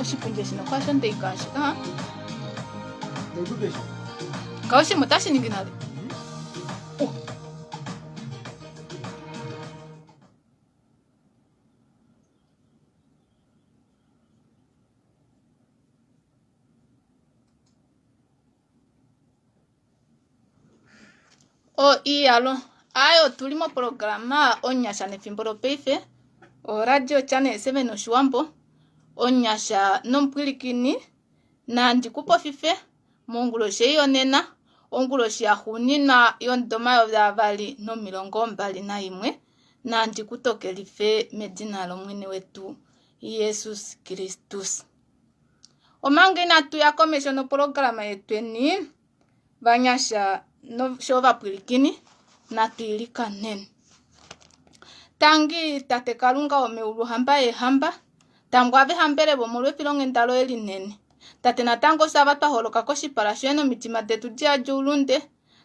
Oshipundi eshi nokwasho ndeika ashike ha. Kaushimwe otashi ningi nale. Oh. O iyalo aye otuli moprograma omunyasha nefimbo lopaife oradio channel 7 oshiwambo omunyasha nomupwilikini nandi ku pofife monguloshi ei yonena onguloshi yaxuuninwa yomudo 2021 nandi ku tokelife medina lomwene wetu Jesus Kristus. Omanga inatu ya komesho nopologalama yetweni, vanyasha nosho ovapwilikini, natu ilikaneni. Tangi Tate Kalunga womeulu ohamba yeehamba, tango ave hambelelwa omolwefilonghenda loye linene. Tate natango ofye ava twa holoka koshipala shoye nomitima detu di yadi oulunde.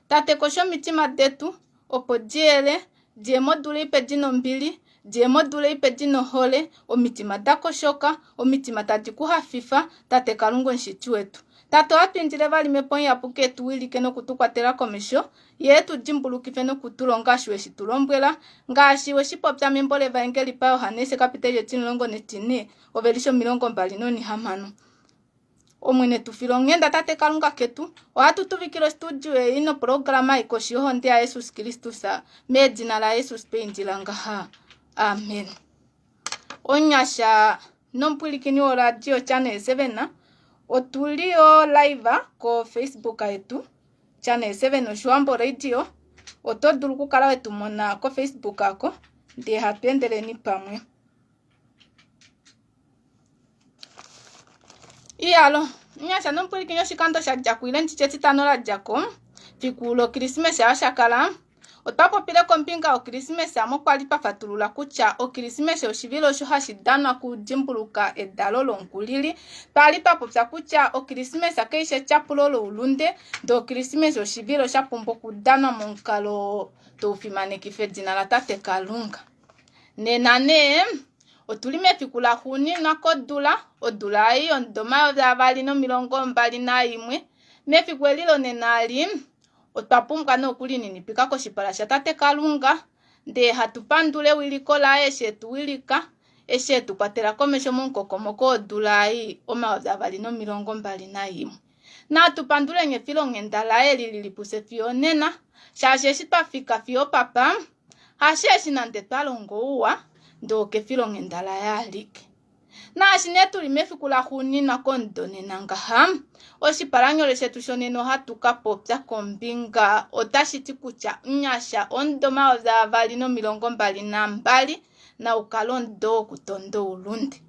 Tate kosha omitima detu, opo di yele, di ye modula ipe di nombili, di ye modula ipe di nohole, omitima da koshoka, omitima tadi ku hafifa, Tate Kalunga Omushiti wetu. Tate ohatu indile vali Mhepo Muyapuki e tu wilike noku tu kwatela komesho, Ye e tu dimbulukife noku tu longa osho we shi tu lombwela, ngaashi we shi popya membo lEvaengeli paJohannes ekapiteli etimulongo netine, ovelishe 26. Omwene tu fila onghenda Tate Kalunga ketu. Ohatu tuvikile ostudio ei noprograma ei koshi yohonde yaJesus Kristus. Medina laJesus twa indila ngaha. Amen. Omunyasha nomupwilikini woradio Channel 7 otu li yo live ko Facebook yetu Channel 7 Oshiwambo Radio. Oto dulu okukala wetu mona ko Facebook ako ndee hatu endeleni pamwe. Iyalo, nyasha nomupwilikini oshikando sha dja ko ile nditye etitano la dja ko, fiku lokrismesa osha kala, otwa popile kombinga yokrismesa mokwa li twa fatulula kutya okrismesa oshivilo osho hashi danwa kudimbuluka edalo lomukulili. Twa li twa popya kutya okrismesa kai shi etyapulo loulunde, ndee okrismesa oshivilo sha pumbwa okudanwa momukalo tau fimanekifa edina laTate Kalunga. Nena nee, otu li mefiku laxuuninwa kodula, odula ei yomudo 2021. Mefiku eli lonena eli, otwa pumbwa nee okulininipika koshipala shaTate Kalunga, ndee hatu pandula ewiliko laye eshi e tu wilika, eshi e tu kwatela komesho momukokomoko wodula ei 2021. Natu panduleni efilonghenda laye eli li li pufye fiyo onena, shaashi eshi twa fika fiyo opapa, hasheeshi nande twa longa ouwa, ndee okefilonghenda laye alike. Naashi nee tu li mefiku laxuuninwa komudo nena ngaha, oshipalanyole shetu shonena ohatu ka popya kombinga otashi ti kutya nyasha omudo 2022 nau kale omudo wokutonda oulunde.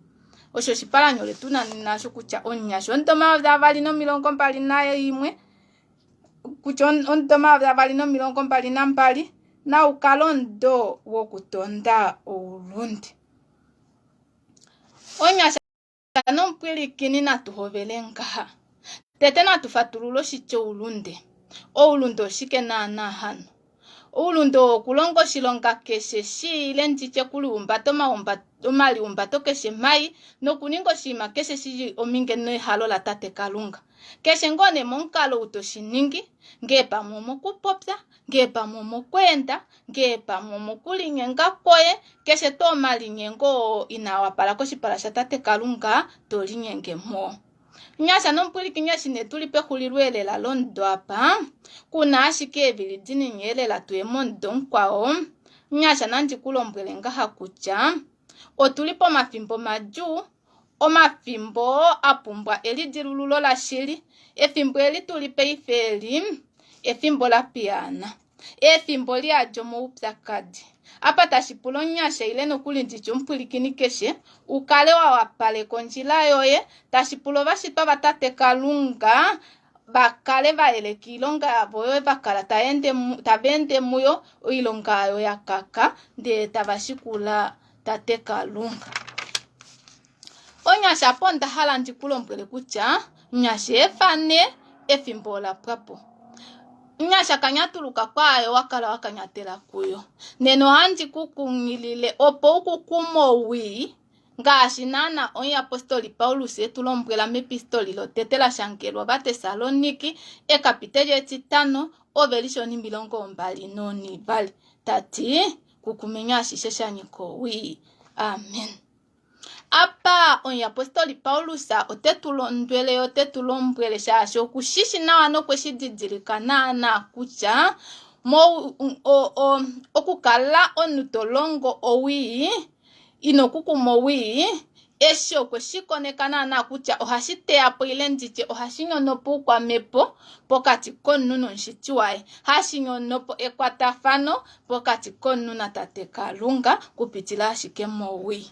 Osho oshipalanyole tu na nena osho kutya omunyasha omudo 2021 kutya omudo 2022 nau kale omudo wokutonda oulunde. Omunyasha nomupwilikini natu hovele ngaha. Tete natu fatulule oshitya oulunde. Oulunde oshike naanaa hano? Oulunde oo okulonga oshilonga keshe shii ile nditye okulihumbata omaliumbato keshe mai nokuninga oshinima keshe shi li omhinge nehalo laTate Kalunga. Keshe ngoo nee momukalo ou to shi ningi, ngee pamwe omokupopya, ngee pamwe omokweenda, ngee pamwe omokulinyenga kwoye, keshe tuu omalinyengo oo inaa wapala koshipala shaTate Kalunga, to linyenge mo. Nyasha nomupwilikini eshi nee tuli pexulilo elela lomudo apa, ku na ashike eevili dinini elela tuye momudo mukwao, Nyasha nandi ku lombwele ngaha kutya otu li pomafimbo madjuu, omafimbo oo a pumbwa elidilululo lashili. Efimbo eli tu li paife eli, efimbo la piyaana. Efimbo li yadi omaupyakadi. Apa tashi pula omunyasha ile nokuli nditye omupwilikini keshe u kale wa wapaleka ondjila yoye, tashi pula ovashitwa vaTate Kalunga va kale va yeleka oilonga yavo oyo va kala tava ende muyo, oilonga oyo ya kaka, ndele tava shikula Tate Kalunga. Onyasha apo onda hala ndi ku lombwele kutya nyasha efa nee efimbo ola pwa po. Nyasha kanyatuluka kwaayo wa kala wa kanyatela kuyo. Nena ohandi ku kunghilile opo u kukume owii. Ngaashi naanaa omuyapostoli Paulus e tu lombwela mepistoli lotete la shangelwa Ovatessaloniki, ekapiteli etitano, ovelishe onimilongo 22, ta ti, Kukumeni ashishe sha nyika owii. Amen. Apa omuyapostoli Paulus ote tu londwele ye ote tu lombwele shaashi oku shi shi nawa nokwe shi didilika naanaa kutya okukala omunhu to longo owii ino kukuma owii, eshi okwe shi koneka naanaa kutya ohashi teya po ile nditye ohashi nyono po oukwamhepo pokati komunhu nomushiti waye, hashi nyono po ekwatafano pokati komunhu naTate Kalunga kupitila ashike mowii.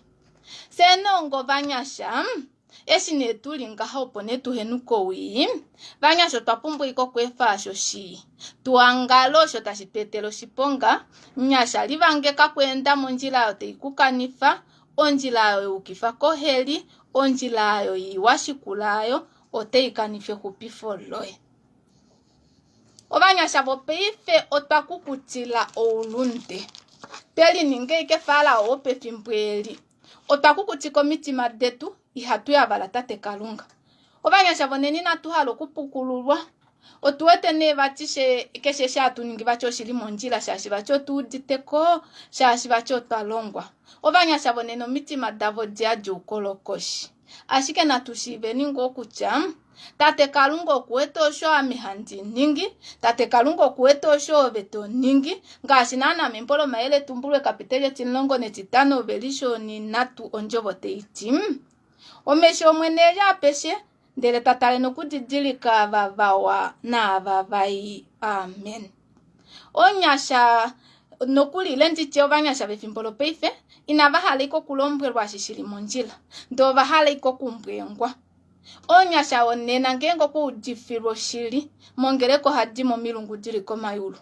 Fye nee ongovanyasha, eshi nee tu li ngaha opo nee tu henuke owii, vanyasha otwa pumbwa ashike okweefa osho shii, tu angale osho tashi tu etele oshiponga, nyasha livangeka kweenda mondjila oyo tai ku kanifa, ondjila oyo ya yukifa koheli, ondjila oyo ii wa shikula oyo otai kanifa exupifo loye. Ovanyasha vopaife otwa kukutila oulunde. Twe lininga ashike Farao wopefimbo eli. Otwa kukutika omitima detu, ihatu yavala Tate Kalunga. Ovanyasha vonena inatu hala okupukululwa. Otu wete nee vati she, keshe eshi hatu ningi vati oshi li mondjila shaashi vati otu udite ko, shaashi vati otwa longwa. Ovanyasha vonena omitima davo odi yadi oukolokoshi. Ashike natu shiiveni ngoo kutya Tate Kalunga oku wete osho ame handi ningi, Tate Kalunga oku wete osho ove to ningi, ngaashi naanaa membo lOmayeletumbulo ekapiteli etimulongo netitano ovelishe onhinhatu ondjovo tai ti, Omesho Omwene e li apeshe, ndele ta tale nokudidilika ava vawa naava vai. Amen. Onyasha nokuli ile nditye ovanyasha vefimbo lopaife inava hala ike okulombwelwa eshi shi li mondjila, ndee ova hala ike okumbwengwa. Omunyasha wonena ngeenge okwa udifilwa oshili mongeleka oha di mo omilungu di li komayulu.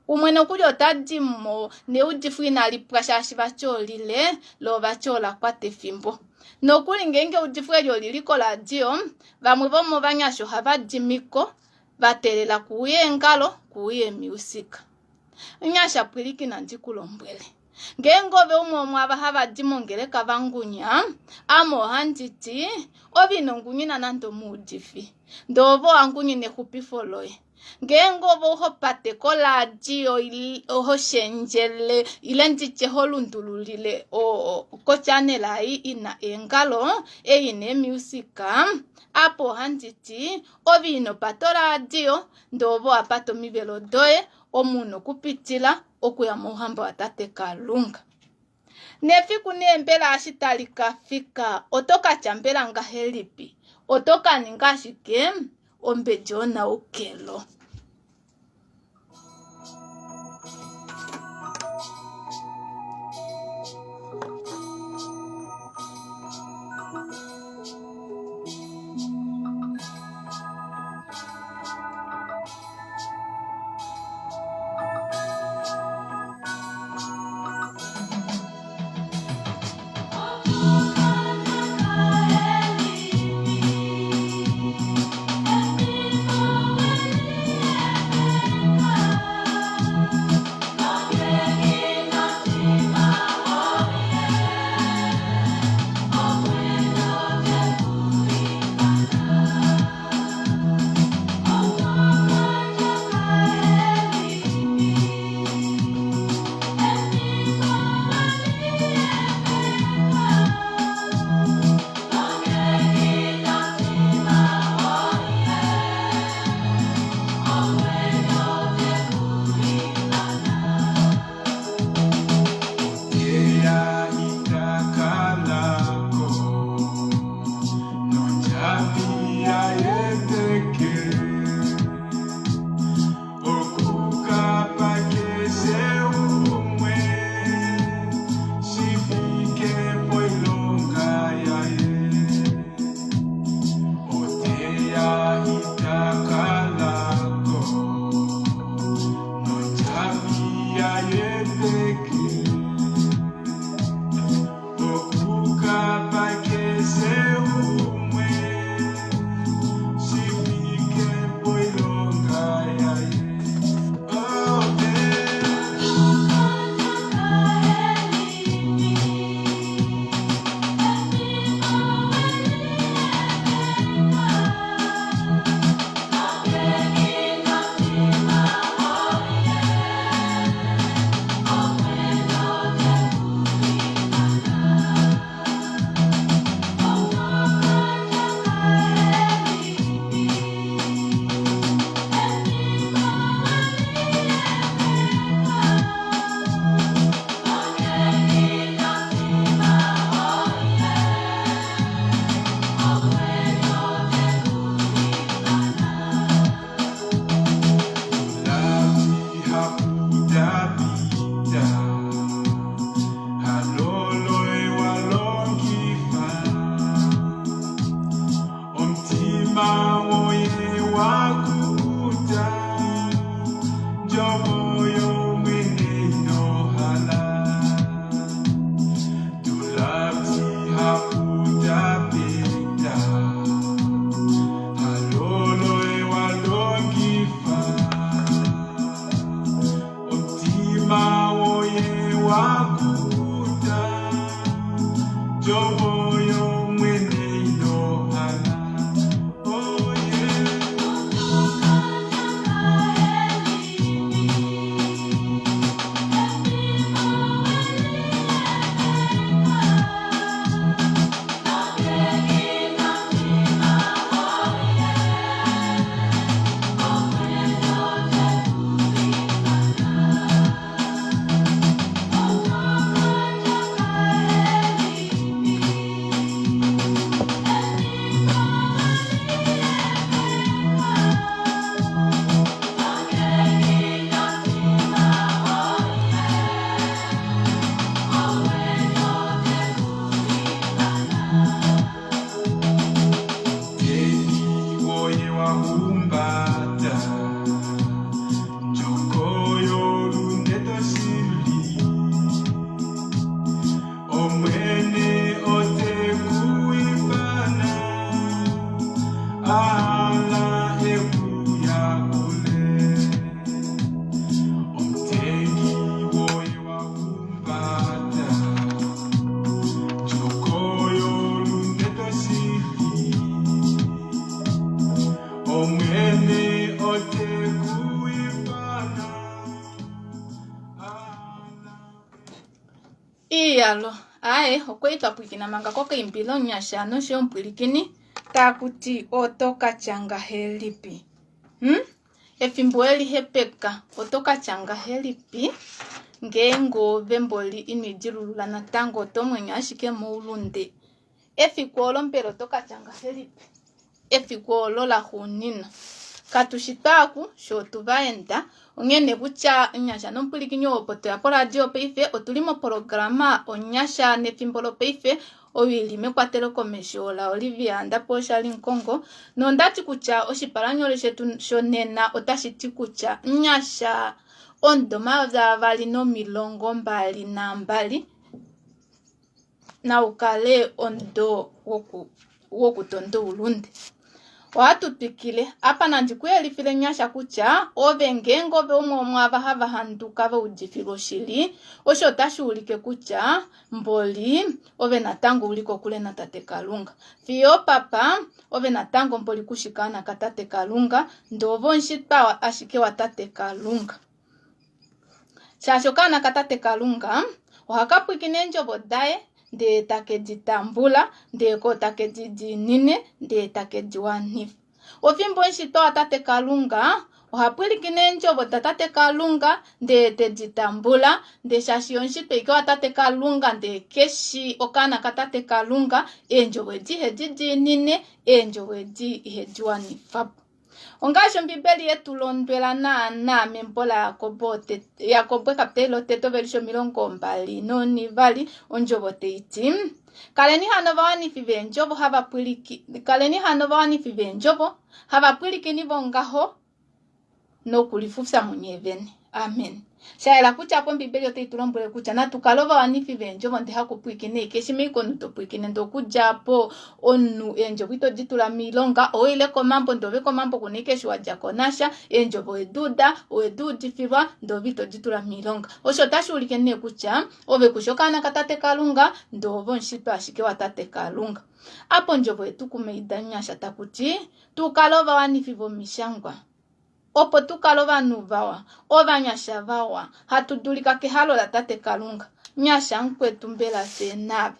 Umwe nokuli ota di mo neudifo inali pwa shaashi vati olile lo vati ola kwata efimbo. Nokuli ngeenge eudifo eli oli li koradio, vamwe vomovanyasha ohava dimi ko va teelela kuuye eengalo, kuuye eemusika. Nyasha pwilikina ndi ku lombwele. Ngeenge ove umwe womwaava hava di mongeleka va ngunya, ame ohandi ti, ove ino ngunyina nande omuudifi, ndele ove owa ngunyina exupifo loye. Ngeenge ove ho pate koradio ho shendjele ile nditye ho lundululile kochanel ei i na eengalo, ei i na eemusika, apa ohandi ti, ove ino pata oradio, ndele ove owa pata omivelo doye, omu u na okupitila okuya mouhamba waTate Kalunga. Nefiku nee mbela eshi tali ka fika, oto ka tya mbela ngahelipi? Oto ka ninga ashike ombedi yonaukelo. Iyalo, aaye, okwali twa pwilikina manga kokaimbilo omunyasha noshoyo omupwilikini taku ti oto ka tya ngahelipi? Hm? Efimbo we lihepeka oto ka tya ngahelipi ngeenge ove mboli ino idilulula natango oto mwenyo ashike moulunde? Efiku olo mbela oto ka tya ngahelipi? Efiku olo laxuuninwa. Katu shi twaaku, sho otu va enda. Onghee nee kutya Nyasha nomupwilikini oo opo toya poradio paife, otu li mopolograma Onyasha nefimbo lopaife, oyo i li mekwatelo komesho laOlivia Ndapewoshali Mukongo. Nonda ti kutya oshipalanyole shetu shonena otashi ti kutya Nyasha omudo 2022. Nau kale omudo woku wokutonda oulunde. Ohatu twikile. Apa nandi ku yelifile nyasha kutya ove ngeenge ove umwe womwaava hava handuka va udifilwa oshili, osho otashi ulike kutya mboli ove natango u li kokule naTate Kalunga. Fiyo opapa, ove natango mboli ku shi kaana kaTate Kalunga, ndee ove omushitwa ashike waTate Kalunga. Shaashi okaana kaTate Kalunga ohaka pwiikine eendjovo daye, ndee take di tambula, ndee ko take di diinine, ndee take di wanifa. Ofimbo omushitwa waTate Kalunga oha pwilikine eendjovo daTate Kalunga, ndee te di tambula, ndee shaashi ye omushitwa ashike waTate Kalunga ndee keshi okaana kaTate Kalunga, eendjovo edi ihe di diinine, eendjovo edi ihe di wanifa po. Ongaashi Ombibeli ye tu londwela naanaa membo laJakob, Jakob ekapiteli lotete ovelishe 22, ondjovo tai ti, Kaleni hano ovawanifi veendjovo hava pwiliki, kaleni hano ovawanifi veendjovo, hava pwilikini vongaho nokulifufya munye vene. Amen. Sha yela kutya apa Ombibeli otai tu lombwele kutya natu kale ovawanifi veendjovo ndele haku pwilikina ashike. Shimha ashike omunhu to pwilikine ndele okudja po omunhu eendjovo ito di tula moilonga, owaile komambo ndele ove komambo kuna ashike eshi wa dja ko nasha, eendjovo owedi uda, owedi udifilwa ndele ove ito di tula moilonga. Osho otashi ulike nee kutya ove kushi okaana kaTate Kalunga ndele ove omushitwa ashike waTate Kalunga. Apa ondjovo yetu kumaida nyasha taku ti tu kale ovawanifi vomishangwa. Opo tu kale ovanhu vawa, ovanyasha vawa, hatu dulika kehalo laTate Kalunga. Nyasha mukwetu mbela fye nave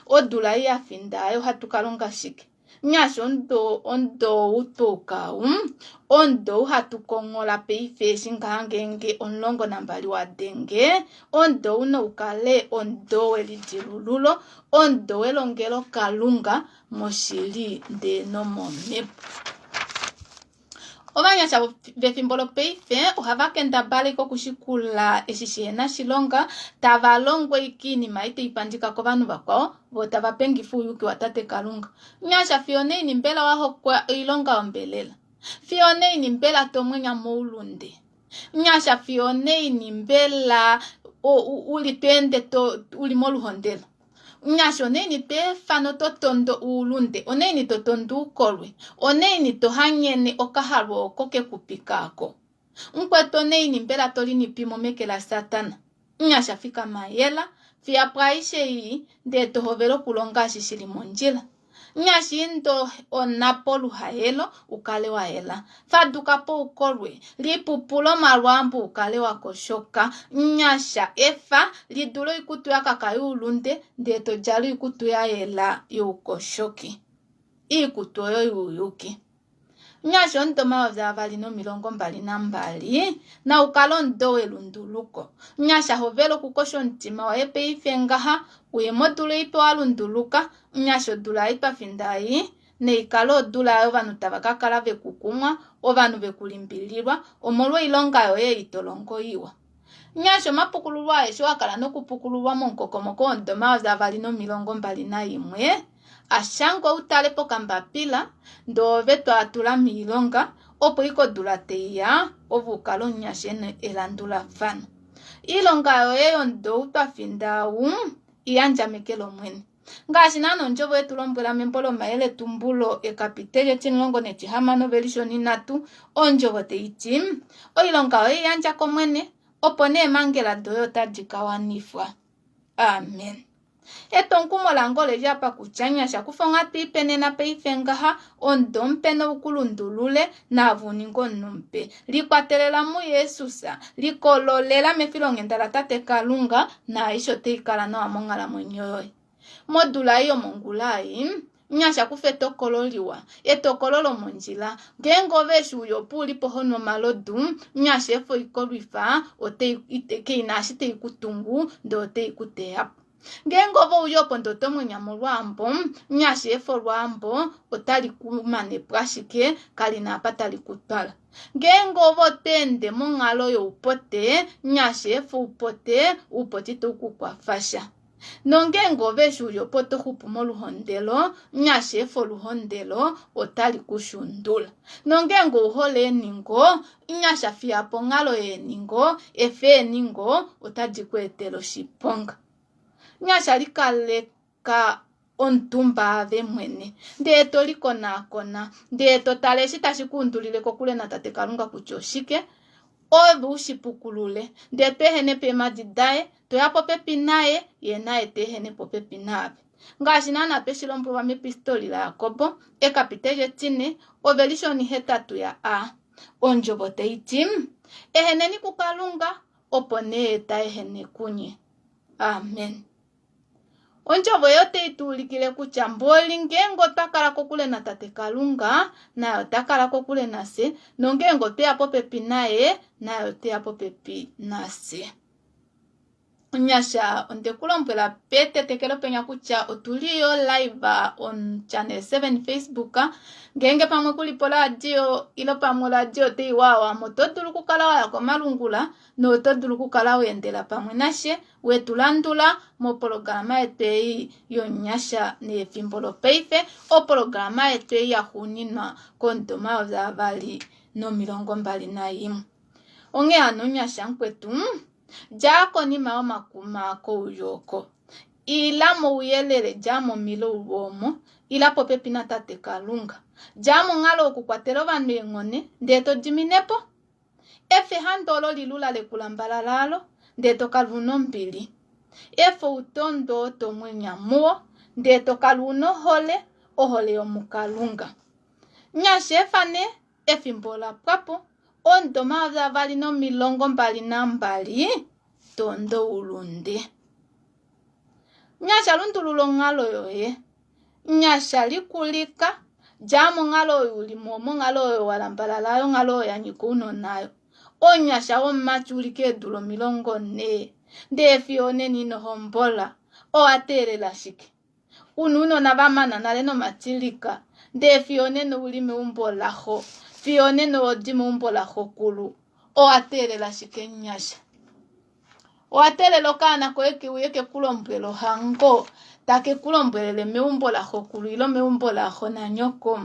odula ei ya finda ayo ohatu ka longa shike? Nyasha omudo omudo ou twauka ou, omudo ou hatu konghola paife eshi ngaha ngeenge 12 wa denge, omudo ou nau kale omudo welidilululo, omudo welongelokalunga moshili ndee nomomhepo. Ovanyasha vefimbo lopaife ohava kendabala ashike okushikula eshi shihena shilonga, tava longo ashike oinima ei tai pandika kovanhu vakwao, vo tava pengifa ouyuki waTate Kalunga. Nyasha fiyo onaini mbela wa hokwa oilonga yombelela? Fiyo onaini mbela to mwenya moulunde? Nyasha fiyo onaini mbela u li to ende u li moluhondelo? Nyasha onaini to efa noto tondo uulunde? Onaini to tondo uukolwe? Onaini to hanyene okahalu oko ke ku pika ko? Mukwetu onaini mbela to linipimo meke laSatana? Nyasha fikama yela, fiya po aishe ii, ndee to hovele okulonga eshi shi li mondjila. Nyashi indo onhapo oluhaelo, u kale wa yela. Faduka po oukolwe, lipupula omalwaambo u kale wa koshoka. Nyasha, efa, lidula oikutu ya kaka youlunde, ndee to djala oikutu ya yela youkoshoki. Iikutu oyo youyuki. Nyasha omudo 2022 nau kale omudo welunduluko. Nyasha hovela okukosha omutima waye paife ngaha, uye modula ipe wa lunduluka. Nyasha odula ei twa finda ei, nai kale odula oyo ovanhu tava ka kala ve ku kumwa, ovanhu ve ku limbililwa omolwoilonga yoye ei to longo iwa. Nyasha omapukululo aeshe wa kala nokupukululwa momukokomoko womudo 2021 a shangwa u tale pokambapila ndee ove to a tula moilonga opo ike odula tai ya ove u kale omunyasha e na elandulafano. Oilonga yoye yomudo ou twa finda ou i yandja meke lOmwene. Ngaashi naana ondjovo ye tu lombwela membo lOmayeletumbulo ekapiteli etimulongo netihamano ovelishe onhinhatu, ondjovo tai ti, Oilonga yoye i yandja kOmwene, opo nee eemhangela doye otadi ka wanifwa. Amen. Etwomukumo lange ole li apa kutya nyasha kufa onghatu ipe nena paife ngaha, omudo mupe nou ku lundulule, naave u ninge omunhu mupe. Likwatelela muJesus, likololela mefilonghenda laTate Kalunga, naaishe otai kala nawa monghalamwenyo yoye. Modula ei yomongula ei, nyasha kufa etokolo liwa, etokolo lomondjila. Ngeenge ove eshi uya opo u li po ho nu omalodu, nyasha efa oikolwifa, otai, kei na eshi tai ku tungu, ndee otai ku teya po. Ngeenge ove uya opo ndee oto mwenya molwaambo, nyasha efa olwaambo, otali ku mane po ashike, kali na apa tali ku twala. Ngeenge ove oto ende monghalo youpote, nyasha efa oupote, oupote itau ku kwafa sha. Nongeenge ove eshi u li opo oto xupu moluhondelo, nyasha efa oluhondelo, otali ku shundula. Nongeenge ou hole eeningo, nyasha fiya po onghalo yeeningo, efa eeningo, otadi ku etele oshiponga. Nyasha likaleka omutumba ave mwene, ndee to likonaakona, ndee to tale eshi tashi ku undulile kokule naTate Kalunga kutya oshike, Ove u shi pukulule, ndee to ehene peemhadi daye, to ya popepi naye, ye naye ta ehene popepi naave. Ngaashi naanaa twe shi lombwelwa mEpistoli laJakob, ekapiteli etine, ovelishe onhihetatu ya A. Ondjovo tai ti, Eheneni kuKalunga, opo nee Ye ta ehene kunye. Amen. Ondjovo ei otai tu ulikile kutya mboli ngeenge otwa kala kokule naTate Kalunga, naye ota kala kokule nafye, nongeenge otwe ya popepi naye, naye ote ya popepi nafye. Omunyasha, onde ku lombwela petetekelo penya kutya otu li yo live on Channel 7 Facebook. Ngeenge pamwe ku li poradio ile pamwe oradio otai waawamo, oto dulu okukala wa ya komalungula noto dulu okukala wa endela pamwe nashe we tu landula mopologalama yetu ei yomunyasha neyefimbo lopaife, opologalama yetu ei yaxuuninwa komudo 2021. Onghee hano munyasha mukwetu, dja konima yomakuma kouyooko. Ila mouyelele, dja momilaulu omo, ila popepi naTate Kalunga. Dja monghalo yokukwatela ovanhu eenghone, ndee to dimine po. Efa ehandu olo li lula le ku lambalala alo, ndee to kala u na ombili. Efa outondwe oo to mwenya muo, ndee to kala u na ohole, ohole yomuKalunga. Nyasha efa nee, efimbo ola pwa po, omudo 2022, tonda oulunde. Nyasha lundulula onghalo yoye. Nyasha likulika, dja monghalo oyo u li mo, monghalo oyo wa lambalala yo, onghalo oyo ya nyika ounona oyo. Omunyasha womumati u li keedula 40, ndee fiyo onena ino hombola, owa teelela shike? U na ounona va mana nale nomatilika, ndee fiyo onena ou li meumbo laxo, fiyo onena oho di meumbo laxokulu, owa teelela shike munyasha? Owa teelela okaana koye ke uye ke ku lombwele ohango, take ku lombwelele meumbo laxokulu ile meumbo laxo nanyoko.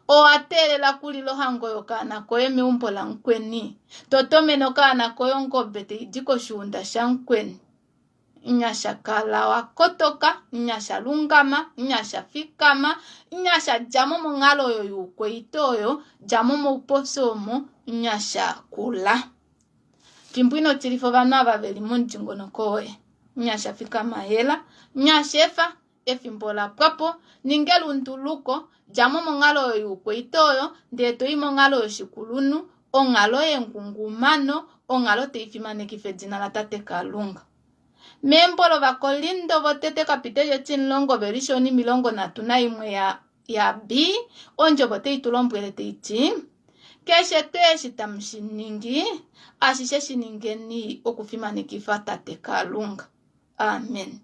Owa teelela kulila ohango yokaana koye meumbo lamukweni, to tomene okaana koye ongobe tai di koshiunda shamukweni. Nyasha kala wa kotoka, nyasha lungama, nyasha fikama, nyasha dja mo monghalo oyo youkwaita oyo, dja mo moupofi omo, nyasha kula. Fimbo ino tilifa ovanhu ava ve li momudingonoko woye, nyasha fikama hela, nyasha efa, efimbo ola pwa po, ninga elunduluko, dja mo monghalo oyo youkwaita oyo, ndee to i monghalo yoshikulunhu, onghalo yengungumano, onghalo tai fimanekifa edina laTate Kalunga. Membo lOvakorinto votete kapiteli etimulongo ovelishe onimilongo nhatu naimwe ya, ya B, ondjovo otai tu lombwele tai ti, Keshe tuu eshi tamu shi ningi, ashishe shi ningeni okufimanekifa Tate Kalunga. Amen.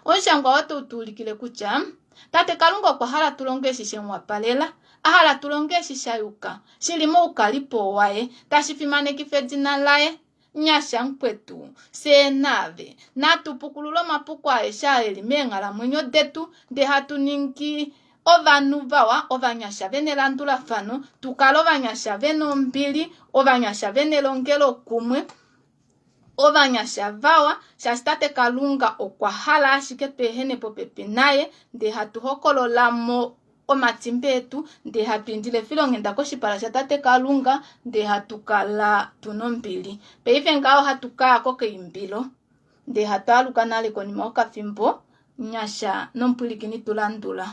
Omushangwa oo otau tu ulikile kutya Tate Kalunga okwa hala tu longe eshi she mu wapalela, a hala tu longe eshi sha yuka, shi li moukalipo waye, tashi fimanekifa edina laye. Nyasha mukwetu, fyee naave, natu pukulule omapuko aeshe aa e li meenghalamwenyo detu, ndee hatu ningi ovanhu vawa, ovanyasha ve na elandulafano, tu kale ovanyasha ve na ombili, ovanyasha ve na elongelokumwe, ovanyasha vawa, shaashi Tate Kalunga okwa hala ashike tu ehene popepi naye, ndee hatu hokolola mo omatimba etu, ndee hatu indile efilonghenda koshipala shaTate Kalunga, ndee hatu kala tu na ombili. Paife ngaho hatu ka ya kokaimbilo, ndee hatu aluka nale konima yokafimbo. Nyasha nomupwilikini tu landula.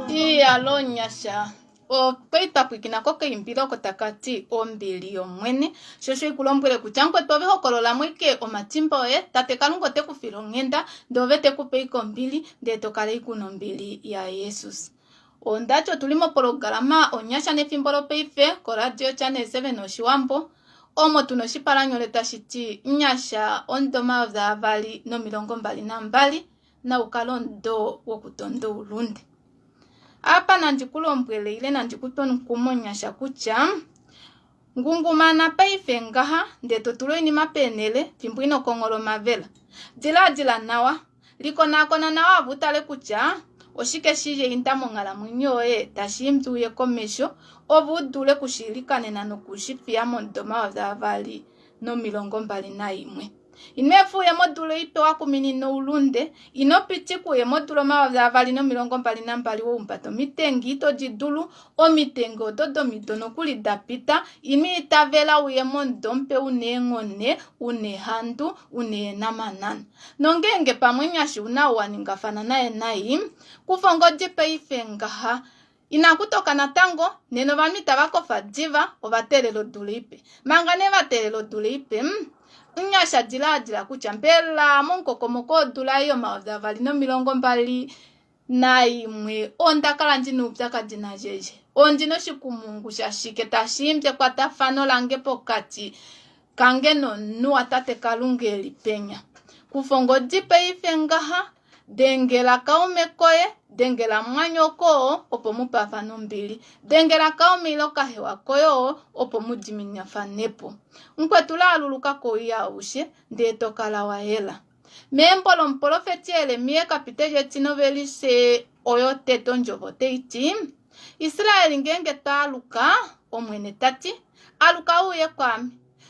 Iyalo nyasha okwali twa pwilikina kokaimbilo oko taka ti ombili yOmwene. Sho osho iku lombwele kutya mukwetu ove hokolola mo ike omatimba oye, tate Kalunga ote ku file onghenda, ndee ove te ku pe ike ombili, ndee to kala ike una ombili yaJesus. Ondati otuli mopologalama Onyasha nefimbo lopaife koRadio Channel 7 Oshiwambo, omo tuna oshipalanyole tashi ti Nyasha omudo 2022 nau kale omudo wokutonda oulunde. Apa nandi ku lombwele ile nandi ku twe omukumo nyasha kutya ngungumana paife ngaha ndee to tula oinima peenhele fimbo ino konghola omavela. Diladila nawa, likonaakona nawa ove u tale kutya oshike shi inda monghalamwenyo yoye tashi imbi uye komesho ove u dule okushiilikanena noku shi fiya momudo 2021. Ino efa uye modula ipe wa kuminina oulunde. Ino pitika uye modula 2022 wa humbata omitengi ito di dulu, omitengi odo domido nokuli da pita. Ino itavela uye momudo mupe u na eenghone, u na ehandu, u na eenhamanana. Nongeenge pamwe nyashi u na ou wa ningafana naye nai, kufa ongodi paife ngaha. Inaku toka natango, nena ovanhu itava kofa diva, ova teelela odula ipe. Manga nee va teelela odula ipe, omunyasha dilaadila kutya mbela momukokomoko wodula ei yo-2021 onda kala ndi na oupyakadi nalyelye? Ondi na oshikumungu shashike tashi imbi ekwatafano lange pokati kange nomunhu watate Kalunga e li penya? Kufa ongodi paife ngaha, Dengela kaume koye, dengela mumwanyoko oo, opo mu paafane ombili. Dengela kaume ile okahewa koye oo, opo mu diminafane po. Mukwetu laaluluka kowii aushe, ndee to kala wa yela. Membo lomupolofeti Jeremia ekapiteli etinovelise oyo tete ondjovo otai ti, Israel ngeenge to aluka, Omwene ta ti, aluka u uye kwaame.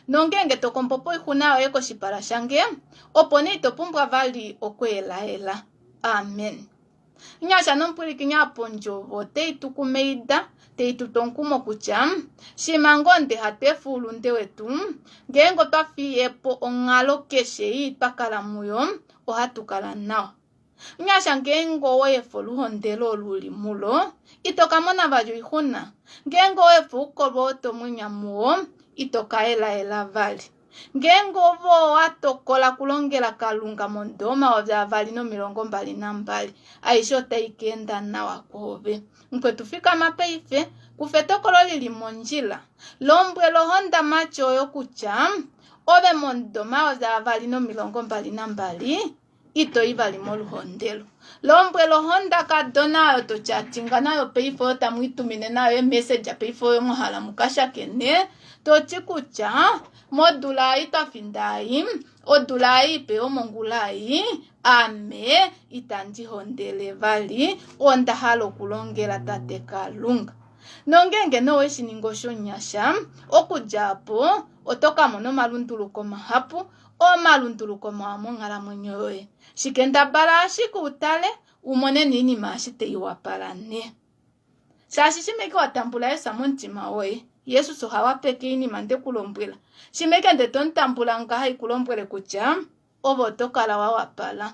Nongeenge to kombo po oixuna yoye koshipala shange, opo nee ito pumbwa vali okweelaela. Amen. Nyasha nomupwilikini apa ondjovo otai tu kumaida, tai tu tu omukumo kutya shimha ngoo nde hatu efa oulunde wetu, ngeenge otwa fiye po onghalo keshe ii twa kala muyo, ohatu kala nawa. Nyasha ngeenge owa efa oluhondelo olo u li mulo, ito ka mona vali oixuna. Ngeenge owa efa oukolwe oo to mwenya muwo, ito ka elaela vali. Ngeenge ove owa tokola okulongela Kalunga momudo 2022, aishe otai ka enda nawa kwoove. Mukwetu fikama paife, kufa etokolo li li mondjila. Lombwela ohondamati oyo kutya ove momudo 2022 ito i vali moluhondelo. Lombwela ohondakadona oyo to chatinga nayo paife oyo tamu itumine nayo eemessage paife oyo mwa hala mu ka shakene, to ti kutya modula ei twa finda ei, odula ei ipe yomongula ei, ame itandi hondele vali, onda hala okulongela Tate Kalunga. Nongeenge nee owe shi ningi osho nyasha, okudja opo oto ka mona omalunduluko mahapu omalunduluko mawa monghalamwenyo yoye. Shi kendabala ashike u tale u mone noinima eshi tai wapala ne. Shaashi shimwe ike wa tambula Jesus momutima woye, Jesus oha wapeke oinima nde ku lombwela. Shimwe ike nde to mu tambula ngaha iku lombwele kutya ove oto kala wa wapala.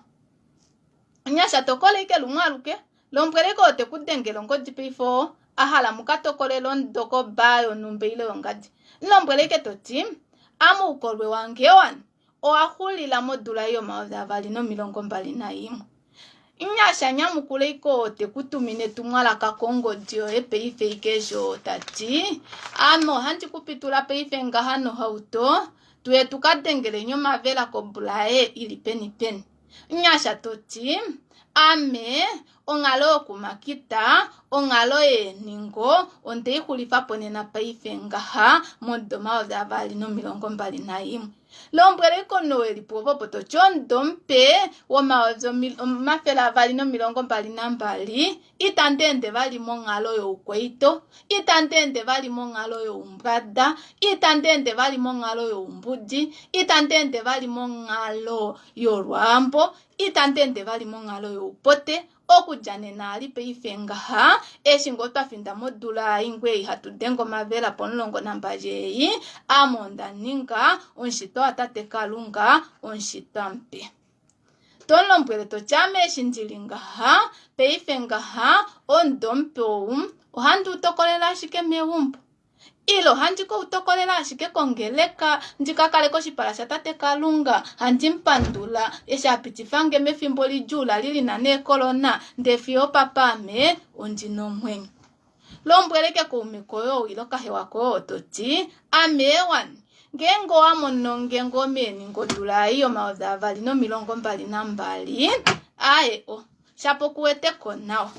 Nyasha tokola ike lumwe aluke, lombwela ike oo te ku dengele ongodi paife oo a hala mu ka tokolele omudo kobaa yonhumba ile yongadi. Mu lombwela ike to ti, Ame oukolwe wange wani owa xulila modula ei yo-2021. Nyasha nyamukula ike oo te ku tumine etumwalaka kongodi yoye paife ike eshi oo ta ti, Ame ohandi ku pitula paife ngaha nohauto, tuye tu ka dengeleni omavela kobulaye i li peni peni. Nyasha to ti, Ame onghalo yokumakita, onghalo yeenhingo, onde i xulifa po nena paife ngaha, momudo 2021. Lombwela oikono we li puvo opo to ti omudo mupe wo-2022 itandi ende vali monghalo youkwaito, itandi ende vali monghalo youmbwada, itandi ende vali monghalo youmbudi, itandi ende vali monghalo yolwaambo, Itandi ende vali monghalo youpote, okudja nena ali paife ngaha, eshi ngoo twa finda modula ei ngoo ei hatu denge omavela pomulongo nambali ei, ame onda ninga omushitwa waTate Kalunga, omushitwa mupe. To mu lombwele to ti ame eshi ndi li ngaha, paife ngaha, omudo mupe ou, ohandi u tokolele ashike meumbo. Ile ohandi ke u tokolela ashike kongeleka ndi ka kale koshipala shaTate Kalunga, handi mu pandula eshi a pitifa nge mefimbo lidjuu la li li na neekolona, ndee fiyo opapa ame ondi na omwenyo. Lombwela eke kaume koye ou ile okahewa koye oo to ti, Ame eewani, ngeenge owa mono nge ngoo meeninga odula ei yo-2022, aaye o. Shapo ku wete ko nawa.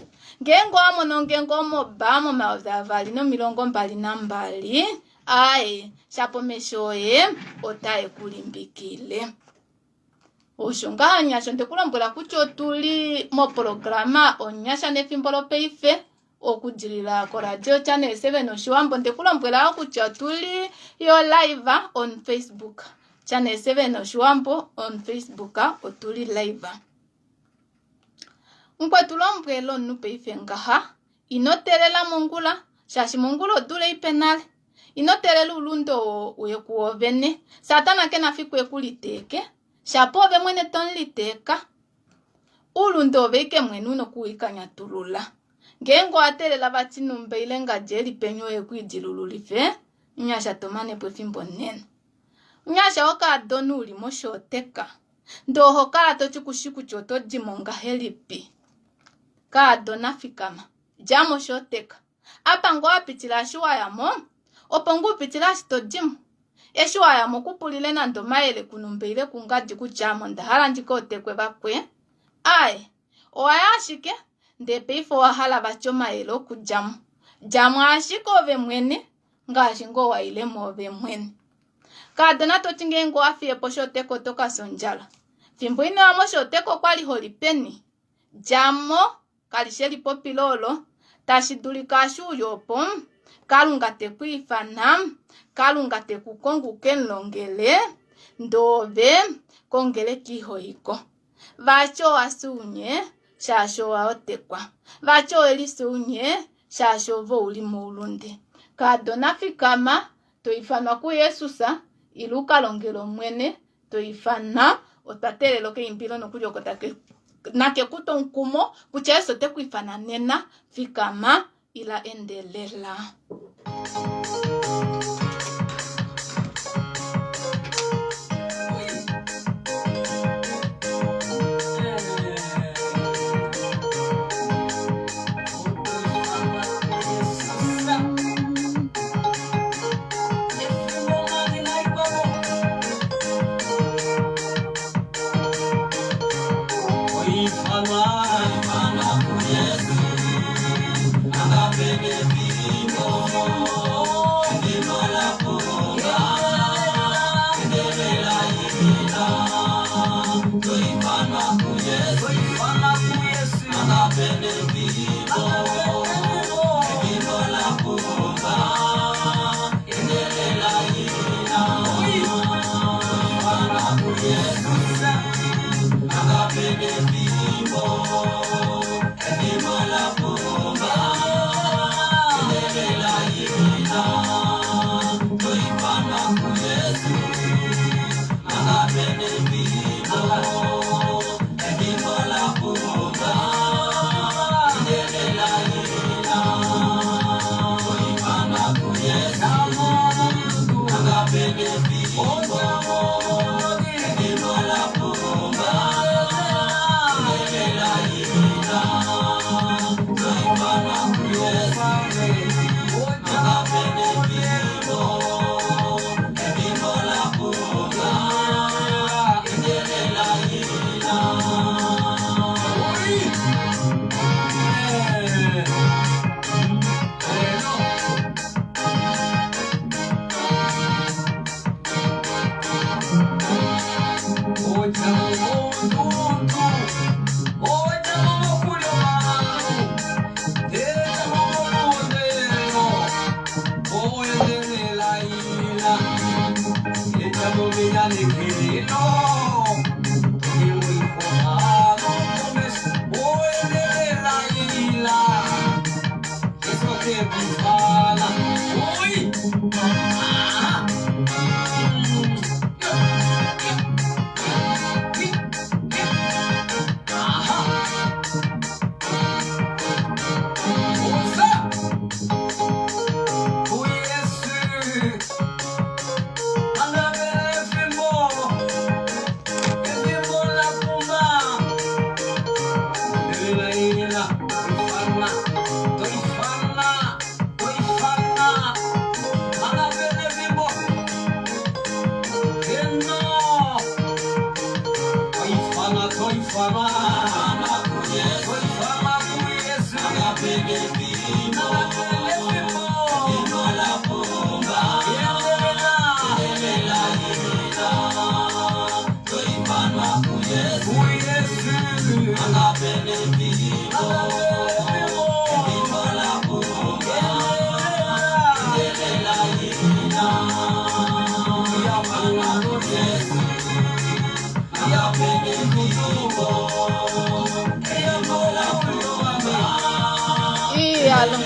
Ngeenge owa mono nge ngoo mobaa mo-2022, aaye, shapo omesho oye otae ku limbikile. Osho ngaha nyasha onde ku lombwela kutya otu li moprograma Onyasha nefimbo lopaife okudilila koRadio Channel 7 Oshiwambo. Onde ku lombwela yo kutya otu li yo live on Facebook. Channel 7 Oshiwambo on Facebook otu li live. Mukwetu lombwela omunhu paife ngaha, ino teelela mongula, shaashi mongula odula ipe nale. Ino teelela oulunde oo uye kuovene. Satana ke na fiku e ku liteeke, shapo ove mwene to mu liteeka. Oulunde ove ike mwene u na oku i kanyatulula. Ngeenge owa teelela vati numba ile ngadi e li peni oye ku idilululife, nyasha to mane po efimbo nena. Nyasha wokaadona u li moshooteka. Ndee oho kala to ti kushi kutya oto di mo ngahelipi. Kaadona fikama. Dja mo shooteka. Apa ngoo wa pitila eshi wa ya mo, opo ngoo u pitila eshi to di mo. Eshi wa ya mo ku pulile nande omayele kunumba ile kungadi kutya ame onda hala ndi ka otekwe vakwe. Aaye, owa ya ashike, ndee paife owa hala vati omayele okudja mo. Dja mo ashike ove mwene, ngaashi ngoo wa ile mo ove mwene. Kaadona to ti ngeenge owa fiye po oshooteka oto ka fya ondjala. Fimbo ino ya moshooteka okwa li ho li peni? Dja mo, kali shi elipopilo olo. Tashi dulika eshi u li opo, Kalunga te ku ifana, Kalunga te ku kongo u ke mu longele, ndee ove kongeleka iho i ko. Vati owa fya ounye. shaashi owa otekwa. Vati owe lifya ounye, shaashi ove ou li moulunde. Kaadona fikama, to ifanwa kuJesus, ila u ka longele Omwene, to ifana. Otwa teelela okaimbilo nokuli oko take nake ku twe omukumo kutya Jesus ote ku ifana nena. Fikama, ila endelela. Iyalo.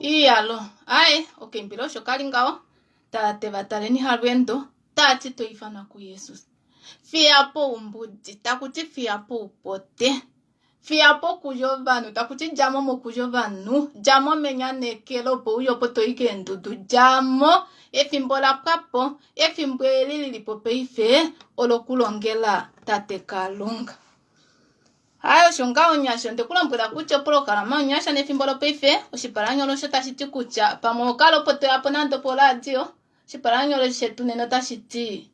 Iyalo. Ai, okaimbilo osho kali ngaho. Tate vataleni halweendo. Tati to ifanwa kuJesus. Fiya po oumbudi, taku ti fiya po oupote. Fiya po okulya ovanhu, taku ti dja mo mokulya ovanhu, dja mo menyanekelo opo uye opo to i keendudu, dja mo. Efimbo ola pwa po, efimbo eli li li po paife olokulongela Tate Kalunga. Haye osho ngaho nyasha, onde ku lombwela kutya opolohalama yonyasha nefimbo lopaife, oshipalanyolo osho tashi ti kutya pamwe oho kala opo to ya po nande oporadio, Oshipalanyole shetu nena otashi ti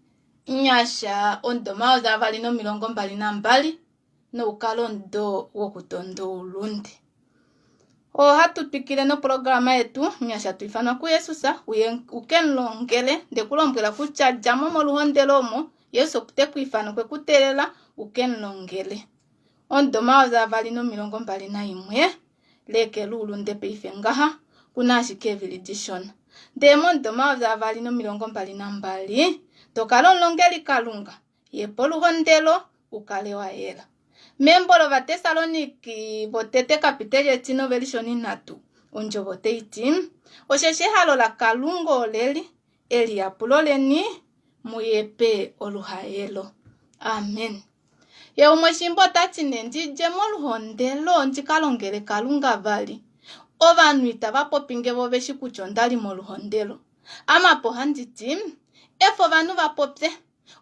Nyasha omudo 2022 noukalomudo wokutonda oulunde. Ohatu twikile noprograma yetu Nyasha to ifanwa kuJesus uye u ke mu longele. Nde ku lombwela kutya dja mo moluhondelo omo, Jesus ote ku ifana okwe ku teelela u ke mu longele. Omudo 2021 Lekela oulunde paife ngaha, ku na ashike eevili dishona. Ndele momudo 2022, to kala omulongeli Kalunga, ye poluhondelo, u kale wa yela. Membo lOvatessaloniki votete kapiteli etine ovelishe onhinhatu, ondjovo otai ti, Osheshi ehalo laKalunga oleli, eliyapulo leni mu yepe oluhaelo. Amen. Ye umwe shimba ota ti nee ndi dje moluhondelo ndi ka longele Kalunga vali. Ovanhu itava popi nge vo ve shi kutya onda li moluhondelo. Ame apa ohandi ti, efa ovanhu va popye.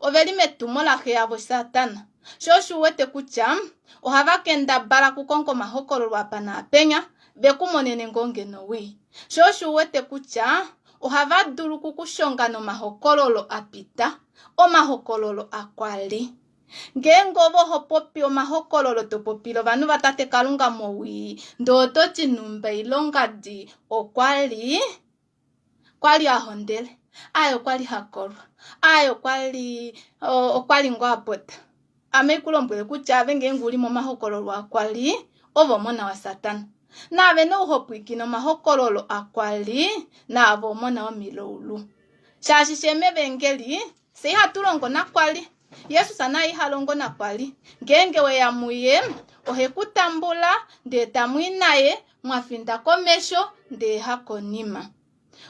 Ove li metumo laxe yavo Satana. Sho osho u wete kutya ohava kendabala okukonga omahokololo apa naapenya ve ku monene ngoo ngeno owii. Sho osho u wete kutya ohava dulu oku ku shonga nomahokololo a pita, omahokololo a kwa li. Ngeenge ove oho popi omahokololo to popile ovanhu vaTate Kalunga mowii, ndee oto ti nhumba ile ongadi okwa li, kwa li a hondele, aye okwa li ha kolwa, aye okwa li okwa li ngoo a pota. Ame ku lombwele kutya ave ngeenge u li momahokololo a kwa li, ove omona waSatana. Naave nee u ho pwiikine omahokololo a kwa li, naave omona womilaulu. Shaashi fye mevengeli, fye ihatu longo nakwali. Jesus naye iha longo nakwali. Ngeenge we ya muye, ohe ku tambula, ndee tamu i naye, mwa finda komesho, ndee hakonima.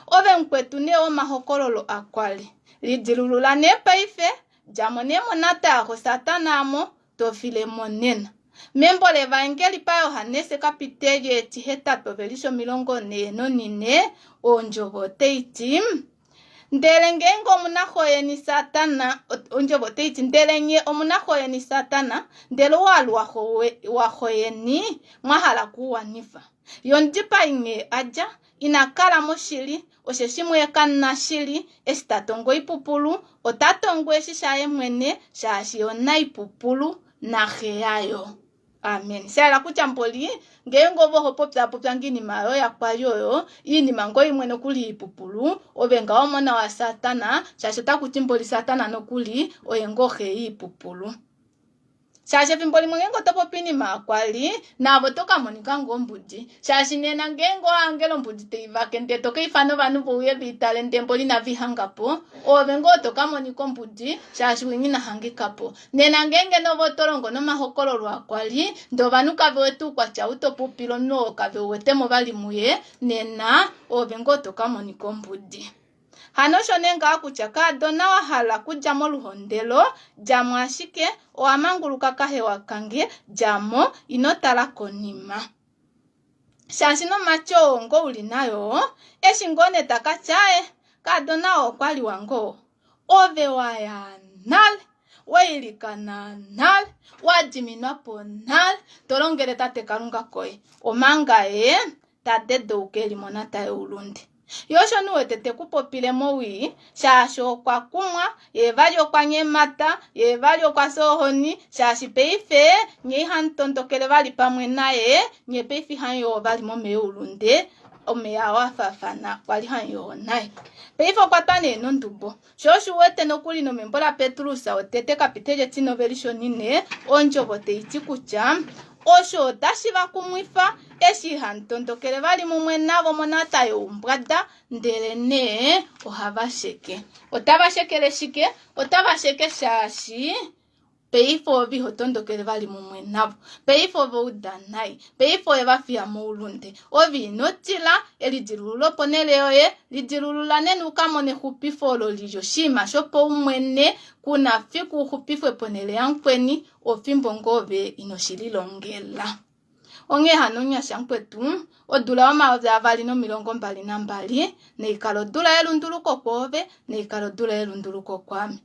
Ove mukwetu nee womahokololo akwali, lidilulula nee paife, dja mo nee monhata yaxo Satana amo, to file mo nena. Membo lEvaengeli paJohannes kapiteli etihetatu ovelishe 44, ondjovo otai ti, Ndele ngeenge omunaxo yeni Satana, ondjovo otai ti, ndele nye omunaxo yeni Satana, ndele owaalu waxo yeni mwa hala okuwanifa. Ye omudipai nghee a dja, ina kala moshili, osheshi muye kamu na shili, eshi ta tongo oipupulu, ota tongo eshi shaye mwene, shaashi ye omunaipupulu naxe yayo. Amen. Sha yela kutya mboli, ngeenge ove oho popyaapopya ngoo iinima oyo ya kwali oyo, iinima ngoo imwe nokuli iipupulu, ove ngaho omona waSatana, shaashi otaku ti mboli Satana nokuli oye ngoo xe yiipupulu. Shaashi efimbo limwe ngeenge oto popi iinima ya kwali, naave oto ka monika ngoo ombudi. Shaashi nena ngeenge owa hangele ombudi tai vake ndee to ka ifana ovanhu ve uye ve i tale ndee mboli inave i hanga po, oove ngoo to ka monika ombudi shaashi winya ina hangika po. Nena ngeenge nove oto longo nomahokololo a kwa li, ndee ovanhu kave wete oukwatya ou to pupile omunhu oo kave u wete mo vali muye, nena oove ngoo to ka monika ombudi. Hano osho nee ngaha kutya kaadona wa hala kudja moluhondelo, dja mo ashike, owa manguluka kahewa kange, dja mo, ino tala konima. Shaashi nomati oo ngoo u li nayo, eshi ngoo nee ta ka tya, eh, kaadona oo okwa liwa ngoo. Ove wa ya nale, wa ilikana nale, wa diminwa po nale, to longele Tate Kalunga koye, omanga ye ta dedouka e li monhata youlunde. Ye osho nee u wete te ku popile mowii, shaashi okwa kumwa, ye vali okwa nyemata, ye vali okwa fya ohoni, shaashi paife nye ihamu tondokele vali pamwe naye, nye paife ihamu yoo vali momeya oulunde, omeya oo a faafana kwa li hamu yoo naye. Paife okwa twa nee nondubo. Sho osho u wete nokuli nomembo laPetrus wotete kapiteli etinoveli shonine, ondjovo tai ti kutya osho otashi va kumwifa eshi ihamu tondokele vali mumwe navo monhata youmbwada, ndelenee ohava sheke. Otava shekele shike? Otava sheke shaashi Paife ove iho tondokele vali mumwe navo. Paife ove uda nai. Paife owe va fiya moulunde. Ove ino tila, elidilululo ponhele yoye. Lidilulula nena u ka mone exupifo olo li li oshinima shopaumwene. Ku na fiku u xupifwe ponhele yamukweni, ofimbo ngoo ove ino shi lilongela. Onghee hano omunyasha mukwetu, odula yo2022 nai kale odula yelunduluko kwoove, nai kale odula yelunduluko kwaame.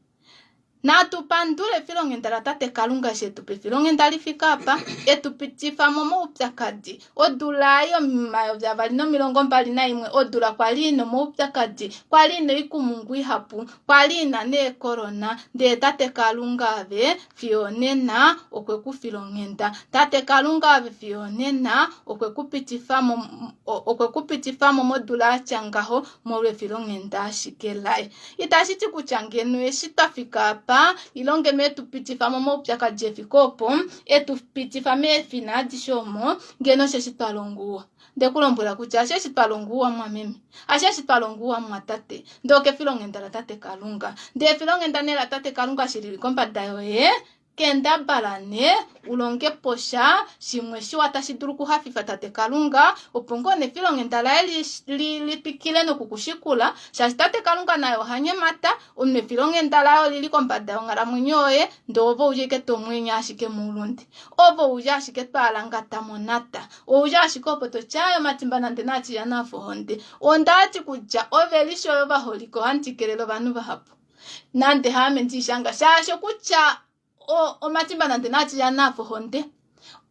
Natu pandule efilonghenda laTate Kalunga eshi e tu pa efilonghenda li fike apa, e tu pitifa mo moupyakadi. Odula yo2021, odula kwa li ina omaupyakadi, kwa li ina oikumungu ihapu, kwa li ina neekorona, ndele Tate Kalunga ave fiyo onena okwe ku fila onghenda. Tate Kalunga ave fiyo onena okwe ku pitifa mo, okwe ku pitifa mo modula ya tya ngaho molwefilonghenda ashike laye. Itashi ti kutya ngeno eshi twa fika apa, ile ngeno e tu pitifa momaupyakadi efike opo, e tu pitifa meefina adishe omo, ngeno osheshi twa longa ouwa. Nde ku lombwela kutya hasheshi twa longa ouwa mumwameme, hasheshi twa longa ouwa mumwatate, ndele okefilonghenda laTate Kalunga. Ndele efilonghenda nee laTate Kalunga eshi li li kombada yoye, Kendabala nee u longe po sha shimwe shiwa tashi dulu okuhafifa Tate Kalunga, opo ngoo nefilonghenda laye li, li, li twikile noku ku shikula, shaashi Tate Kalunga naye oha nyemata, omunhu efilonghenda laye oli li kombada yonghalamwenyo yoye, ndee ove ouli ashike to mwenya ashike moulunde. Ove ouli ashike to alangata monata. Ouli ashike opo to ti, Aaye, omatimba nande naa tilyane a fa ohonde. Onda ti kutya ovelishe oyo vaholike ohandi kelele ovanhu vahapu. Nande haame ndi shanga shaashi kutya omatimba nande naa tilyane a fa ohonde.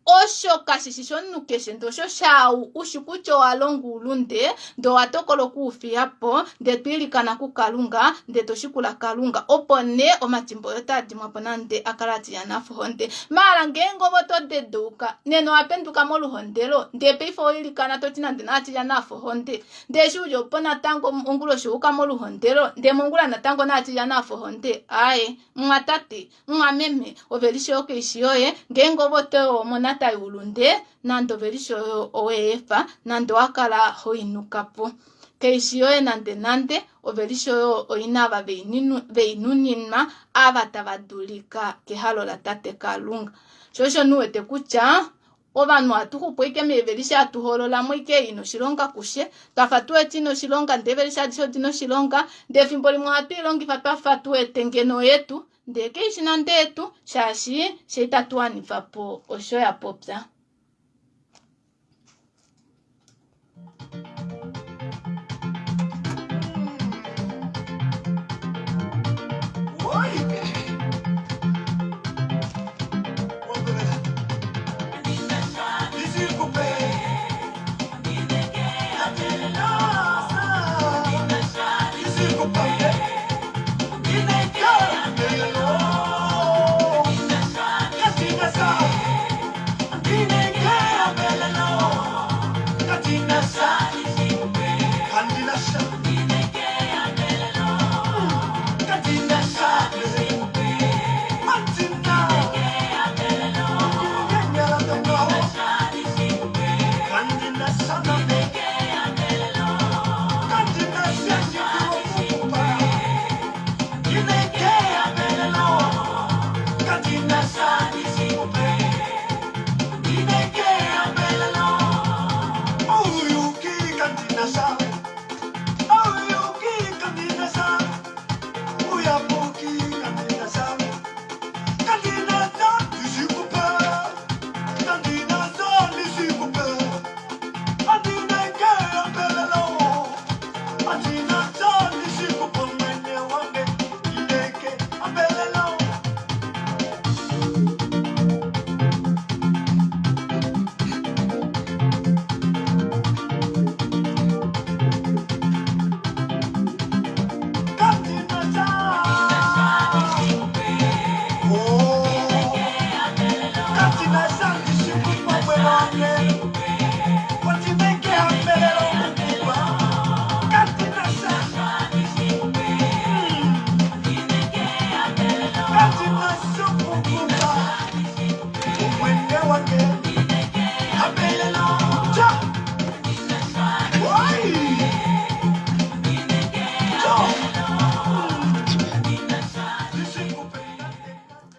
Osho kashi shi shomunhu keshe, ndee osho shaau u shi kutya owa longa oulunde, ndee owa tokola oku u fiya po, ndee to ilikana kuKalunga, ndee to shikula Kalunga, opo nee omatimba oye otaa dimwa po nande a kale a tilyana a fa ohonde. Maala ngeenge ove oto dedeuka, nena owa penduka moluhondelo, ndee paife owa ilikana to ti nande naa tilyane a fa ohonde, ndee eshi u li opo natango onguloshi owa yuka moluhondelo, ndee mongula natango naa tilyane a fa ohonde, aaye, mumwatate, Mumwameme, ovelishe oyo kai shi yoye. Ngeenge ove oto yowo monata youlunde, nande ovelishe oyo owe i efa, nande owa kala ho i nuka po, kai shi yoye nandenande. Ovelishe oyo oi na ava ve i nuninwa, ava tava dulika kehalo laTate Kalunga. Sho osho ndi wete kutya Ovanhu ohatu xupu ashike meevelishe hatu hoolola mo ashike ei ina oshilonga kushe, twa fa tu wete ina oshilonga ndee eevelishe adishe odi na oshilonga, ndee efimbo limwe ohatu i longifa twa fa tu wete ngeno oyetu, ndee kaishi nande yetu shaashi fye itatu wanifa po osho ya popya.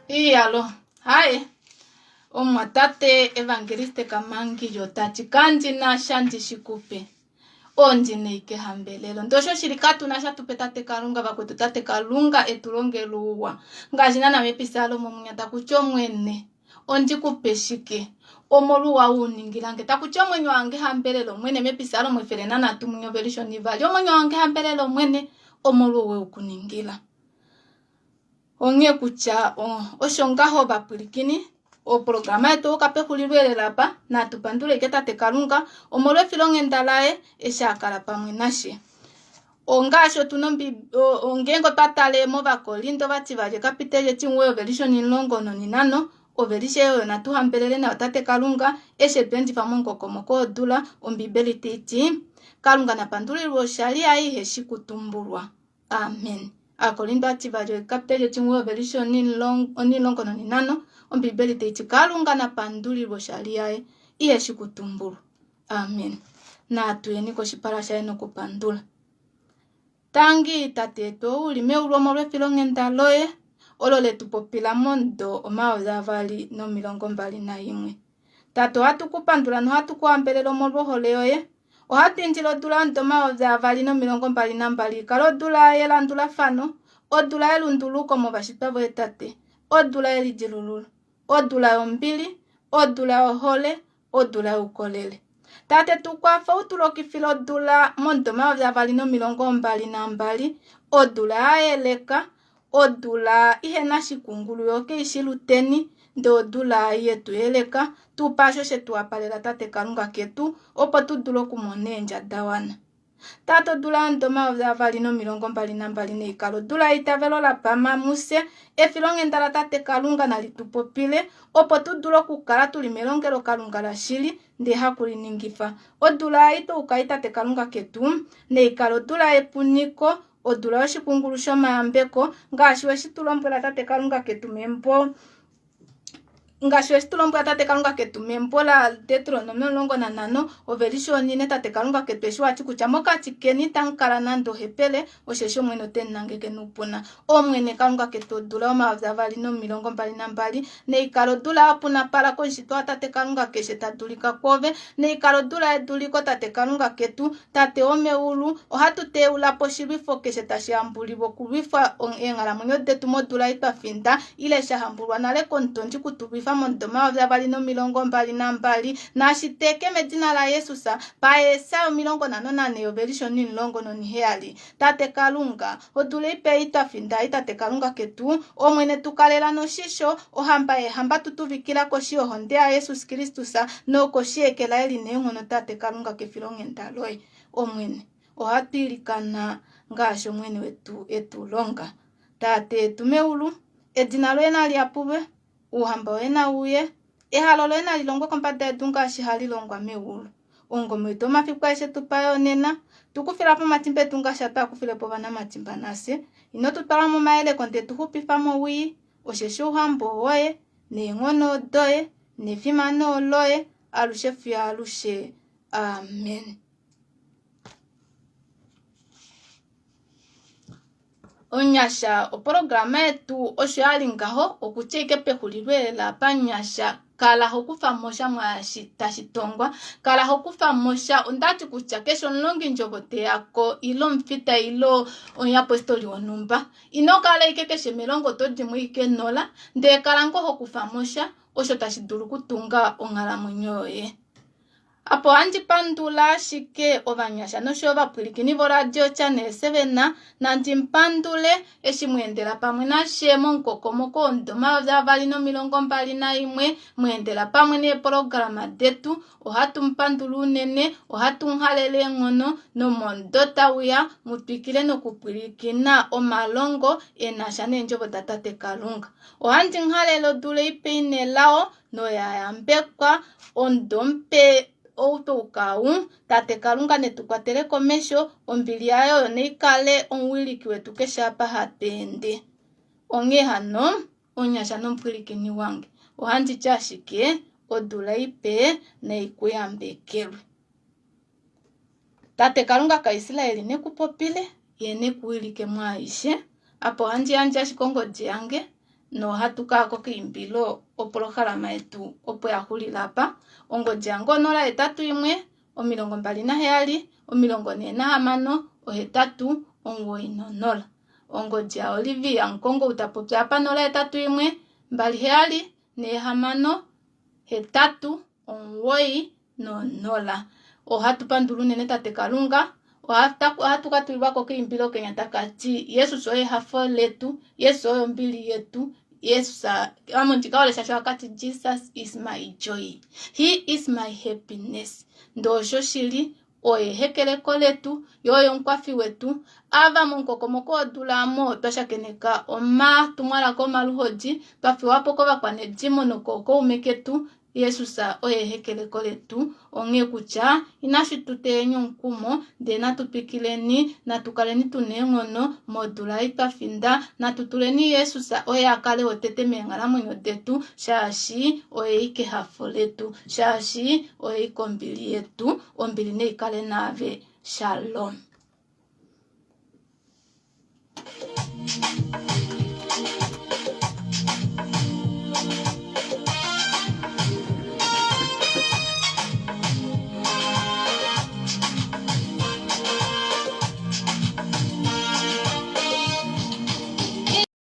Iyalo, haye omumwatate Evangeliste Kamangilyo ta ti kandi na sha ndi shi ku pe. Ondi na ike ehambelelo. Ndee osho shili katu na sha tu pe Tate Kalunga, vakwetu Tate Kalunga e tu longele ouwa. Ngaashi naana mepisalomo mwinya taku ti Omwene, ondi ku pe shike omolwouwa u ningila nge? Taku ti omwenyo wange hambelela Omwene, mepisalomo 103 mwinya ovelishe onivali, omwenyo wange hambelela Omwene omolwouwa e u ku ningila. Onghee kutya osho ngaho ovapwilikini, oprograma yetu oka pexulilo elela apa, natu pandule ike Tate Kalunga omolwefilonghenda laye eshi a kala pamwe nashe. Ongaashi otu na ngeenge otwa tale mOvakorinto vativali ekapiteli etimuwoi ovelishe onimulongo noninhano, ovelishe oyo natu hambelele nayo Tate Kalunga eshi e tu endifa momukokomoko wodula, Ombibeli tai ti, Kalunga na pandulilwe oshali yaye iheshi kutumbulwa. Amen. Aakorinto ativali ekapiteli etimugoi ovelishe onimulongo noninhano, Ombibeli tai ti Kalunga na pandulilwe oshali yaye iheshi kutumbulwa. Amen. Natu yeni koshipala shaye nokupandula. Tangi Tate yetu ou u li meulu omolwefilonghenda loye. olo le tu popila momudo 2021. Tate, ohatu ku pandula nohatu ku hambelele omolwohole yoye. Ohatu indile odula yomudo 2022 i kale odula yelandulafano, odula yelunduluko movashitwa voye Tate, odula yelidilululo, odula yombili, odula yohole, odula youkolele. Tate tu kwafa u tu lokifile odula momudo 2022, odula ya yeleka, odula ihe na shikungulu yo kei shi luteni, ndee odula ye tu yeleka, tu pa osho she tu wapalela Tate Kalunga ketu, opo tu dule okumona eendja da wana. Tate odula yomudo 2022 nei kale odula yeitavelo la pama mufye, efilonghenda laTate Kalunga nali tu popile, opo tu dule okukala tu li melongelokalunga lashili, ndee haku liningifa. Odula ei twa uka ei Tate Kalunga ketu, nei kale odula yepuniko, odula yoshikungulu shomayambeko, ngaashi we shi tu lombwela Tate Kalunga ketu membo ngaashi we shi tu lombwela Tate Kalunga ketu membo laDeuteronomi 15 ovelishe onine, Tate Kalunga ketu eshi wa ti kutya mokati keni itamu kala nande ohepele, osheshi Omwene ote mu nangeke noupuna. Omwene Kalunga ketu odula yo2022 nei kale odula ya punapala komushitwa waTate Kalunga keshe ta dulika kwoove, nei kale odula yeduliko Tate Kalunga ketu, Tate womeulu, ohatu teula po oshilwifo keshe tashi hambulilwa okulwifa eenghalamwenyo detu modula ei twa finda, ile sha hambulwa nale komutondi ku tu lwifa momudo 2022. Nashi teke medina laJesus, paEsaya 54 yovelishe onimulongo noniheyali. Tate Kalunga, odula ipe ei twa finda ei, Tate Kalunga ketu, Omwene tu kalela noshisho, Ohamba yeehamba tu tuvikila koshi yohonde yaJesus Kristus nokoshi yeke laye li neenghono, Tate Kalunga kefilonghenda loye. Omwene, ohatu ilikana ngaashi Omwene wetu e tu longa. Tate yetu meulu, edina loye nali yapulwe, Ouhamba woye nau uye, ehalo loye nali longwe kombada yedu ngaashi hali longwa meulu. Omungome wetu womafiku aeshe tu pa yo nena. Tu kufila po omatimba etu ngaashi hatu a kufile po ovanamatimba nafye. Ino tu twala momayeleko ndele tu xupifa mowii, osheshi ouhamba owoye, neenghono odoye, nefimano oloye, alushe fiyo alushe. Amen. Omunyasha opologalama yetu osho ya li ngaho okutya ike pexulilo elela panyasha kala ho kufa mo sha mwaashi tashi tongwa kala ho kufa mo sha ondati kutya keshe omulongindjovo teya ko ile omufita ile omuyapostoli wonhumba ino kala ike keshe melongo oto dimo ike nola ndee kala ngoo ho kufa mo sha osho tashi dulu okutunga onghalamwenyo yoye. Apa ohandi pandula ashike ovanyasha noshoyo ovapwilikini voRadio Channel 7, nandi mu pandule eshi mwa endela pamwe nashe momukokomoko womudo 2021, mwa endela pamwe neepologalama detu. Ohatu mu pandula unene, ohatu mu halele eenghono nomomudo tau ya mu twikile nokupwilikina omalongo e na sha neendjovo daTate Kalunga. Ohandi mu halele odula ipe i na elao noya yambekwa omudo mupe ou toukau tate Kalunga netu kwatele komesho ombili yaye oyo naikale omuwiliki wetu keshe apa hatu ende. Onghee hano omunyasha nomupwilikini wange ohandi ti ashike odula ipe nai ku yambekelwe. Tate Kalunga kaIsraeli ne ku popile, ye ne ku wilike mwaaishe. Apa ohandi yandje ashike ongodi yange nohatu ka ya kokeimbilo opolohalama yetu opo ya xulila apa. Ongodi yange 081 27 46 890. Ongodi yaOlivia Mukongo ou ta popi apa 081 27 46 8 90. Ohatu pandula unene Tate Kalunga. Ohatu ka tulilwa ko keimbilo kenya taka ti Jesus oye ehafo letu, Jesus oye ombili yetu. Jesus ame ndika hole shaashi ohaka ti Jesus is my joy. He is my happiness. Ndee osho shili oye ehekeleko letu, ye oye omukwafi wetu. Ava momukokomoko wodula omo twa shakeneka omatumwalaka omaluhodi, twa fiwa po kovakwanedimo nokookaume ketu, Jesus oye ehekeleko letu, onghee kutya inashi tu teyeni omukumo, ndee natu twikileni, natu kaleni tu na eenghono modula ei twa finda, natu tuleni Jesus oye a kale wotete meenghalamwenyo detu, shaashi oye ike ehafo letu, shaashi oye ike ombili yetu. Ombili nei kale naave. Shalom.